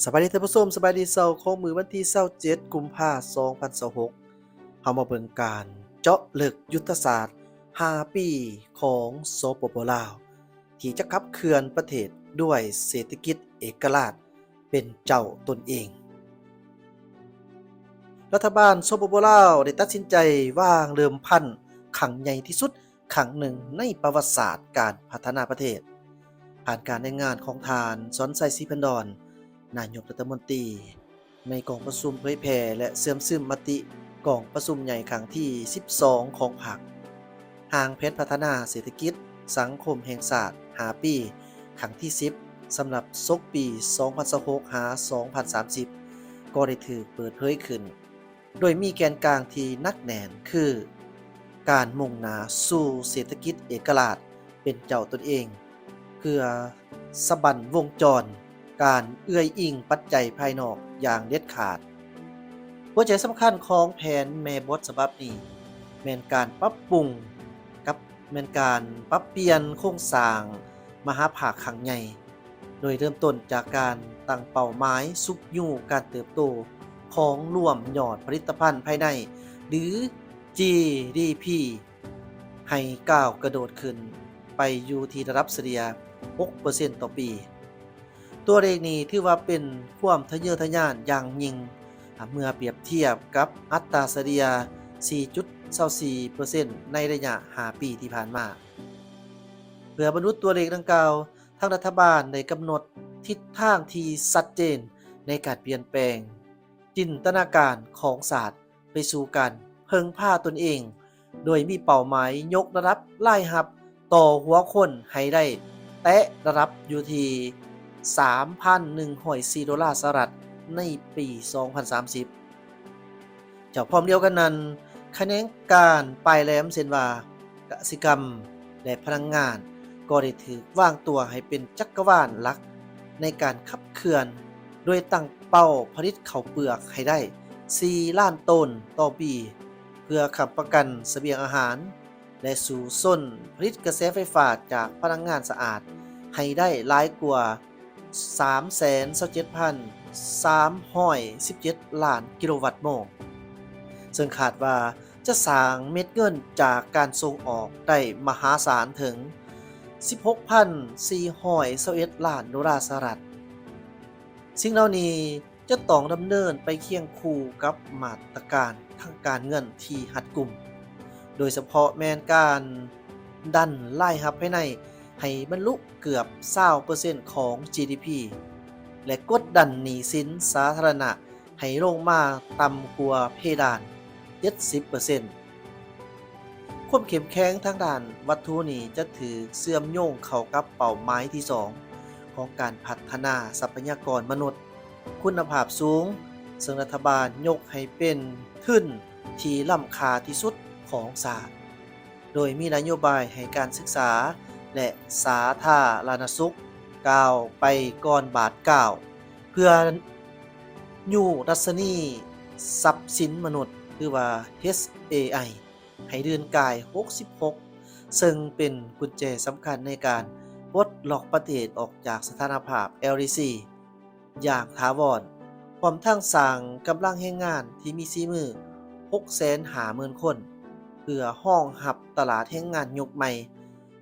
ສະບາຍດີທ່ານຜູ້ຊົມ, ສະບາຍດີເຊົ້າຂອງມື້ວັນທີຊາວເຈັດ ກຸມພາ ສອງພັນຊາວຫົກ. ເຮົາມາເບິ່ງການເຈາະເລິກຍຸດທະສາດຫ້າປີຂອງ ສປປ ລາວ ທີ່ຈະຂັບເຄື່ອນປະເທດດ້ວຍເສດຖະກິດເອກະລາດເປັນເຈົ້າຕົນເອງ. ລັດຖະບານ ສປປ ລາວ ໄດ້ຕັດສິນໃຈວາງເດີມພັນຄັ້ງໃຫຍ່ທີ່ສຸດ ຄັ້ງໜຶ່ງໃນປະຫວັດສາດການພັດທະນາປະເທດ, ຜ່ານການແນງງານຂອງທ່ານ ສອນໄຊ ສີພັນດອນ, ນາຍົກລັດຖະມົນຕີ, ໃນກອງປະຊຸມເຜີຍແຜ່ ແລະ ເຊື່ອມຊຶມມະຕິກອງປະຊຸມໃຫຍ່ຄັ້ງທີສິບສອງຂອງພັກ, ຮ່າງແຜນພັດທະນາເສດຖະກິດສັງຄົມແຫ່ງຊາດຫ້າປີ ຄັ້ງທີສິບ ສຳລັບສົກປີສອງພັນຊາວຫົກ ຫາ ສອງພັນສາມສິບ ກໍໄດ້ຖືກເປີດເຜີຍຂຶ້ນ ໂດຍມີແກນກາງທີ່ໜັກແໜ້ນຄື ການມຸ່ງໜ້າສູ່ເສດຖະກິດເອກະລາດເປັນເຈົ້າຕົນເອງ ເພື່ອສະບັ້ນວົງຈອນການເອື້ອຍອີງປັດໄຈພາຍນອກຢ່າງເດັດຂາດ. ຫົວໃຈສຳຄັນຂອງແຜນແມ່ບົດສະບັບນີ້ ແມ່ນການປັບປຸງກັບ ແມ່ນການປັບປ່ຽນໂຄງສ້າງມະຫາພາກຄັ້ງໃຫຍ່, ໂດຍເລີ່ມຕົ້ນຈາກການຕັ້ງເປົ້າໝາຍຊຸກຍູ້ການເຕີບໂຕຂອງລວມຍອດຜະລິດຕະພັນພາຍໃນ ຫຼື ຈີດີພີ ໃຫ້ກ້າວກະໂດດຂຶ້ນໄປຢູ່ທີ່ລະດັບສະເລ່ຍຫົກເປີເຊັນຕໍ່ປີ. ຕົວເລກນີ້ຖືວ່າເປັນຄວາມທະເຍີທະຍານຢ່າງຍິ່ງ ເມື່ອປຽບທຽບກັບອັດຕາສະເລ່ຍສີ່ຈຸດຊາວສີ່ເປີເຊັນໃນໄລຍະຫ້າປີທີ່ຜ່ານມາ. ເພື່ອບັນລຸຕົວເລກດັ່ງກ່າວ, ທາງລັດຖະບານໄດ້ກຳນົດທິດທາງທີ່ຊັດເຈນໃນການປ່ຽນແປງຈິນຕະນາການຂອງຊາດ ໄປສູ່ການເພິ່ງພາຕົນເອງ, ໂດຍມີເປົ້າໝາຍຍົກລະດັບລາຍຮັບຕໍ່ຫົວຄົນໃຫ້ໄດ້ແຕະລະດັບຢູ່ທີ່ສາມພັນໜຶ່ງຮ້ອຍສີ່ໂດລາສະຫະລັດໃນປີສອງພັນສາມສິບ. ຈາກພ້ອມດຽວກັນນັ້ນ, ຂະແໜງການປາຍແຫຼມ ເຊັ່ນວ່າ ກະສິກຳ ແລະ ພະລັງງານ ກໍໄດ້ຖືກວາງຕົວໃຫ້ເປັນຈັກກະວານຫຼັກໃນການຂັບເຄື່ອນ, ໂດຍຕັ້ງເປົ້າຜະລິດເຂົ້າເປືອກໃຫ້ໄດ້ສີ່ລ້ານໂຕນຕໍ່ປີ ເພື່ອຄ້ຳປະກັນສະບຽງອາຫານ ແລະ ສູ້ຊົນຜະລິດກະແສໄຟຟ້າຈາກພະລັງງານສະອາດໃຫ້ໄດ້ຫຼາຍກວ່າ ສາມແສນຊາວເຈັດພັນສາມຮ້ອຍສິບເຈັດລ້ານກິໂລວັດໂມງ, ເຊິ່ງຄາດວ່າຈະສ້າງເມັດເງິນຈາກການສົ່ງອອກໄດ້ມະຫາສານເຖິງສິບຫົກພັນສີ່ຮ້ອຍຊາວເອັດລ້ານໂດລາສະຫະລັດ. ສິ່ງເຫຼົ່ານີ້ຈະຕ້ອງດຳເນີນໄປຄຽງຄູ່ກັບມາດຕະການທາງການເງິນທີ່ຮັດກຸມ, ໂດຍສະເພາະແມ່ນການດັນລາຍຮັບພາຍໃນໃຫ້ບັນລຸ ເກືອບຊາວເປີເຊັນຂອງ ຈີດີພີ ແລະ ກົດດັນໜີ້ສິນສາທາລະນະໃຫ້ລົງມາຕ່ຳກວ່າເພດານເຈັດສິບເປີເຊັນ. ຄວາມເຂັ້ມແຂງທາງດ້ານວັດຖຸນີ້ຈະຖືກເຊື່ອມໂຍງເຂົ້າກັບເປົ້າໝາຍທີສອງຂອງການພັດທະນາຊັບພະຍາກອນມະນຸດຄຸນນະພາບສູງ, ເຊິ່ງລັດຖະບານຍົກໃຫ້ເປັນທຶນທີ່ລ້ຳຄ່າທີ່ສຸດຂອງຊາດ. ໂດຍມີນະໂຍບາຍໃຫ້ການສຶກສາ ແລະ ສາທາລະນະສຸກກ້າວໄປກ່ອນບາດກ້າວ ເພື່ອຍູ້ດັດຊະນີຊັບສິນມະນຸດ ຫຼືວ່າ ເອັດເອໄອ ໃຫ້ເດີນກາຍຫົກສິບຫົກ ເຊິ່ງເປັນກຸນແຈສຳຄັນໃນການປົດລັອກປະເທດອອກຈາກສະຖານະພາບ ແອລດີຊີ ຢ່າງຖາວອນ, ພ້ອມທັງສ້າງກຳລັງແຮງງານທີ່ມີສີມືຫົກແສນຫ້າໝື່ນຄົນ ເພື່ອຮອງຮັບຕະຫຼາດແຮງງານຍຸກໃໝ່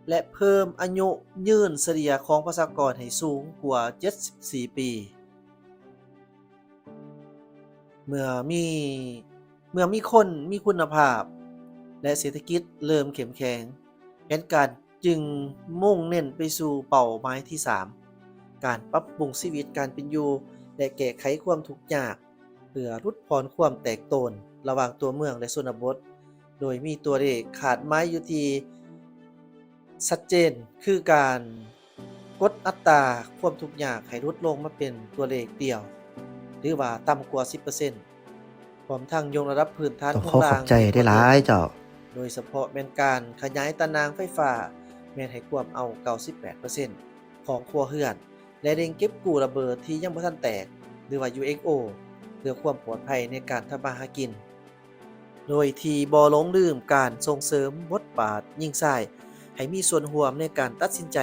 ແລະ ເພີ່ມອາຍຸຍືນສະເລ່ຍຂອງປະຊາກອນໃຫ້ສູງກວ່າເຈັດສິບສີ່ປີ. ເມື່ອມີ ເມື່ອມີຄົນມີຄຸນນະພາບ ແລະ ເສດຖະກິດເລີ່ມເຂັ້ມແຂງ, ແຜນການ ຈຶ່ງມຸ່ງເນັ້ນໄປສູ່ເປົ້າໝາຍທີສາມ, ການປັບປຸງຊີວິດການເປັນຢູ່ ແລະ ແກ້ໄຂຄວາມທຸກຍາກ ເພື່ອຫຼຸດຜ່ອນຄວາມແຕກໂຕນລະຫວ່າງຕົວເມືອງ ແລະ ຊົນນະບົດ, ໂດຍມີຕົວເລກຄາດໝາຍຢູ່ທີ່ຊັດເຈນ ຄືການກົດອັດຕາຄວາມທຸກຍາກໃຫ້ຫຼຸດລົງມາເປັນຕົວເລກດຽວ ຫຼືວ່າຕ່ຳກວ່າສິບເປີເຊັນ. ພ້ອມທັງຍົກລະດັບພື້ນຖານໂຄງລ່າງໃຫ້ຂອດເຫື່ອນລົງ, ໂດຍສະເພາະແມ່ນການຂະຫຍາຍຕາໜ່າງໄຟຟ້າ ແມ່ນໃຫ້ກວມເອົາເກົ້າສິບແປດເປີເຊັນຂອງຄົວເຮືອນ ແລະ ເລັ່ງເກັບກູ້ລະເບີດທີ່ຍັງບໍ່ທັນແຕກ ຫຼືວ່າ ຢູເອັກໂອ ເພື່ອຄວາມປອດໄພໃນການທຳມາຫາກິນ, ໂດຍທີ່ບໍ່ຫຼົງລືມການສົ່ງເສີມບົດບາດຍິງຊາຍໃຫ້ມີສ່ວນຮ່ວມໃນການຕັດສິນໃຈ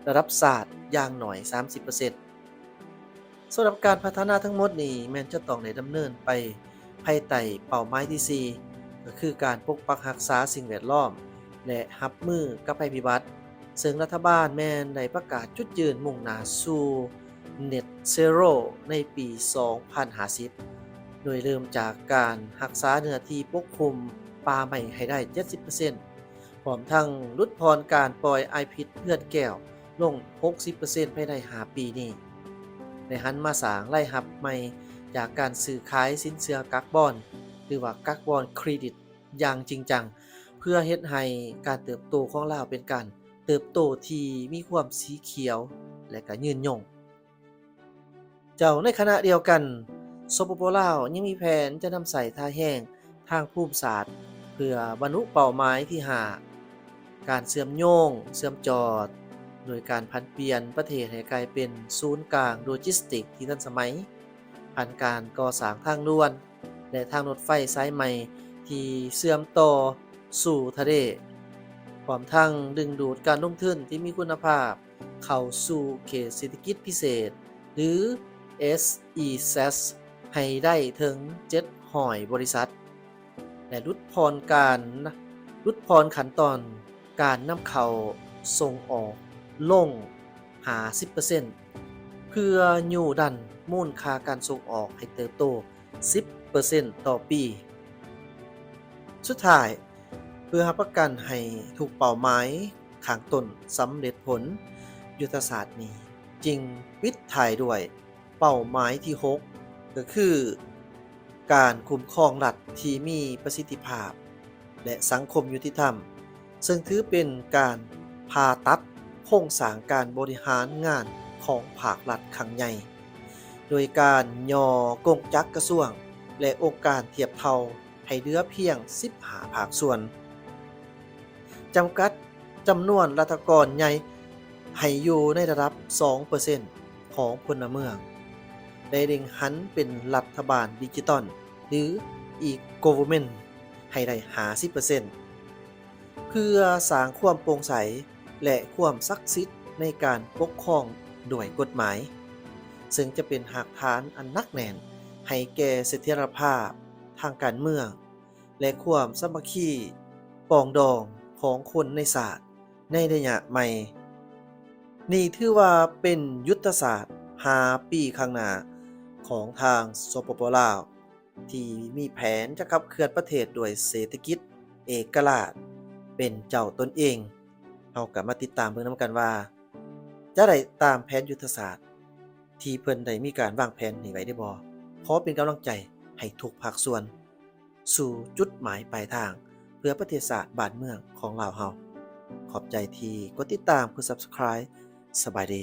ລະດັບຊາດຢ່າງໜ້ອຍສາມສິບເປີເຊັນ. ສຳລັບການພັດທະນາທັງໝົດນີ້ ແມ່ນຈະຕ້ອງໄດ້ດຳເນີນໄປພາຍໃຕ້ເປົ້າໝາຍທີສີ່ ກໍຄືການປົກປັກຮັກສາສິ່ງແວດລ້ອມ ແລະ ຮັບມືກັບໄພພິບັດ, ເຊິ່ງລັດຖະບານແມ່ນໄດ້ປະກາດຈຸດຢືນມຸ່ງໜ້າສູ່ Net Zero ໃນປີສອງພັນຫ້າສິບ ໂດຍເລີ່ມຈາກການຮັກສາເນື້ອທີ່ປົກຄຸມປ່າໄມ້ໃຫ້ໄດ້ເຈັດສິບເປີເຊັນ ພ້ອມທັງຫຼຸດຜ່ອນການປ່ອຍອາຍພິດເລືອດແກ້ວລົງຫົກສິບເປີເຊັນພາຍໃນຫ້າປີນີ້ ແລະ ຫັນມາສ້າງລາຍຮັບໃໝ່ຈາກການຊື້ຂາຍສິນເຊື່ອກາບອນ ຫຼືວ່າກາບອນເຄຣດິດຢ່າງຈິງຈັງ ເພື່ອເຮັດໃຫ້ການເຕີບໂຕຂອງລາວເປັນການເຕີບໂຕທີ່ມີຄວາມສີຂຽວ ແລະ ກະຍືນຍົງ. ເຈົ້າ, ໃນຂະນະດຽວກັນ ສປປ ລາວ ຍັງມີແຜນຈະນຳໃຊ້ທ່າແຮງທາງພູມສາດ ເພື່ອບັນລຸເປົ້າໝາຍທີຫ້າ ການເຊື່ອມໂຍງ, ເຊື່ອມຈອດ ໂດຍການຜັນປ່ຽນປະເທດໃຫ້ກາຍເປັນສູນກາງໂລຈິສຕິກທີ່ທັນສະໄໝ, ຜ່ານການກໍ່ສ້າງທາງດ່ວນ ແລະ ທາງລົດໄຟສາຍໃໝ່ທີ່ເຊື່ອມຕໍ່ສູ່ທະເລ, ພ້ອມທັງດຶງດູດການລົງທຶນທີ່ມີຄຸນນະພາບ ເຂົ້າສູ່ເຂດເສດຖະກິດພິເສດ ຫຼື ເອສອີເຊັດ ໃຫ້ໄດ້ເຖິງເຈັດຮ້ອຍບໍລິສັດ ແລະ ຫຼຸດຜ່ອນການ, ຫຼຸດຜ່ອນຂັ້ນຕອນການນຳເຂົ້າສົ່ງອອກລົງຫ້າສິບເປີເຊັນ ເພື່ອຍູ້ດັນມູນຄ່າການສົ່ງອອກໃຫ້ເຕີບໂຕສິບເປີເຊັນຕໍ່ປີ. ສຸດທ້າຍ, ເພື່ອຮັບປະກັນໃຫ້ທຸກເປົ້າໝາຍຂ້າງຕົ້ນສຳເລັດຜົນ, ຍຸດທະສາດນີ້ຈຶ່ງປິດທ້າຍດ້ວຍເປົ້າໝາຍທີຫົກ ກໍຄືການຄຸ້ມຄອງລັດທີ່ມີປະສິດທິພາບ ແລະ ສັງຄົມຍຸຕິທຳ, ເຊິ່ງຖືເປັນການຜ່າຕັດໂຄງສ້າງການບໍລິຫານງານຂອງພາກລັດຄັ້ງໃຫຍ່ ໂດຍການຫຍໍ້ກົງຈັກກະຊວງ ແລະ ອົງການທຽບເທົ່າ ໃຫ້ເຫຼືອພຽງສິບຫ້າພາກສ່ວນ, ຈຳກັດຈຳນວນລັດຖະກອນໃຫຍ່ໃຫ້ຢູ່ໃນລະດັບສອງເປີເຊັນຂອງພົນລະເມືອງ ແລະ ເລັ່ງຫັນເປັນລັດຖະບານດິຈິຕອນ ຫຼື e-government ໃຫ້ໄດ້ຫ້າສິບເປີເຊັນ ເພື່ອສ້າງຄວາມໂປ່ງໃສ ແລະ ຄວາມສັກສິດໃນການປົກຄອງດ້ວຍກົດໝາຍ, ເຊິ່ງຈະເປັນຮາກຖານອັນໜັກແໜ້ນໃຫ້ແກ່ສະຖຽນລະພາບທາງການເມືອງ ແລະ ຄວາມສາມັກຄີປອງດອງຂອງຄົນໃນຊາດໃນໄລຍະໃໝ່. ນີ້ຖືວ່າເປັນຍຸດທະສາດຫ້າປີຂ້າງໜ້າຂອງທາງ ສປປ ລາວ ທີ່ມີແຜນຈະຂັບເຄື່ອນປະເທດດ້ວຍເສດຖະກິດເອກະລາດເປັນເຈົ້າຕົນເອງ. ເຮົາກໍມາຕິດຕາມເບິ່ງນຳກັນວ່າ ຈະໄດ້ຕາມແຜນຍຸດທະສາດທີ່ເພິ່ນໄດ້ມີການວາງແຜນນີ້ໄວ້ຫຼືບໍ່. ຂໍເປັນກຳລັງໃຈໃຫ້ທຸກພາກສ່ວນ ສູ່ຈຸດໝາຍປາຍທາງ ເພື່ອປະເທດຊາດບ້ານເມືອງຂອງລາວເຮົາ. ຂອບໃຈທີ່ກົດຕິດຕາມ, ກົດ Subscribe. ສະບາຍດີ.